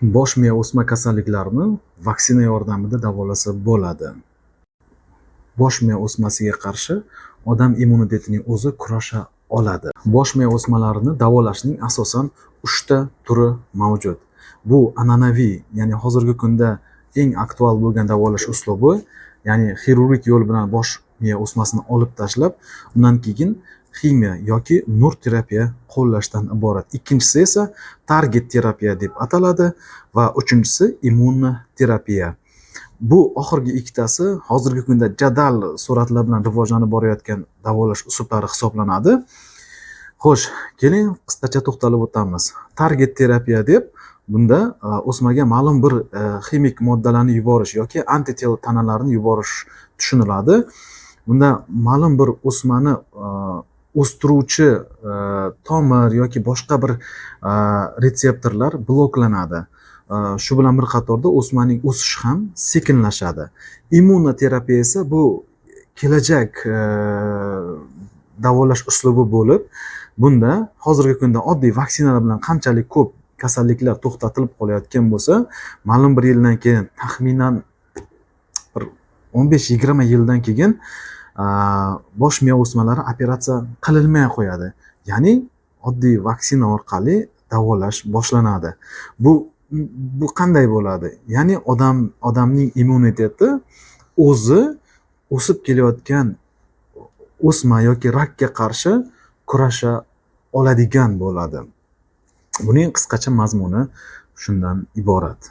Bosh miya o'sma kasalliklarini vaksina yordamida davolasa bo'ladi. Bosh miya o'smasiga qarshi odam immunitetining o'zi kurasha oladi. Bosh miya o'smalarini davolashning asosan uchta turi mavjud. Bu an'anaviy, ya'ni hozirgi kunda eng aktual bo'lgan davolash uslubi, ya'ni xirurgik yo'l bilan bosh miya o'smasini olib tashlab, undan keyin ximiya yoki nur terapiya qo'llashdan iborat. Ikkinchisi esa target terapiya deb ataladi va uchinchisi immunoterapiya. Bu oxirgi ikkitasi hozirgi kunda jadal sur'atlar bilan rivojlanib borayotgan davolash uslublari hisoblanadi. Xo'sh, keling, qisqacha to'xtalib o'tamiz. Target terapiya deb bunda o'smaga ma'lum bir ximik moddalarni yuborish yoki antitel tanalarni yuborish tushuniladi. Bunda ma'lum bir o'smani o'stiruvchi tomir yoki boshqa bir retseptorlar bloklanadi. Shu bilan bir qatorda o'smaning o'sishi ham sekinlashadi. Immunoterapiya esa bu kelajak davolash uslubi bo'lib, bunda hozirgi kunda oddiy vaksinalar bilan qanchalik ko'p kasalliklar to'xtatilib qolayotgan bo'lsa, ma'lum bir yildan keyin, taxminan bir 15-20 yildan keyin bosh miya o'smalari operatsiya qilinmay qo'yadi. Ya'ni oddiy vaksina orqali davolash boshlanadi. Bu qanday bo'ladi? Ya'ni odamning immuniteti o'zi o'sib kelayotgan o'sma yoki rakka qarshi kurasha oladigan bo'ladi. Buning qisqacha mazmuni shundan iborat.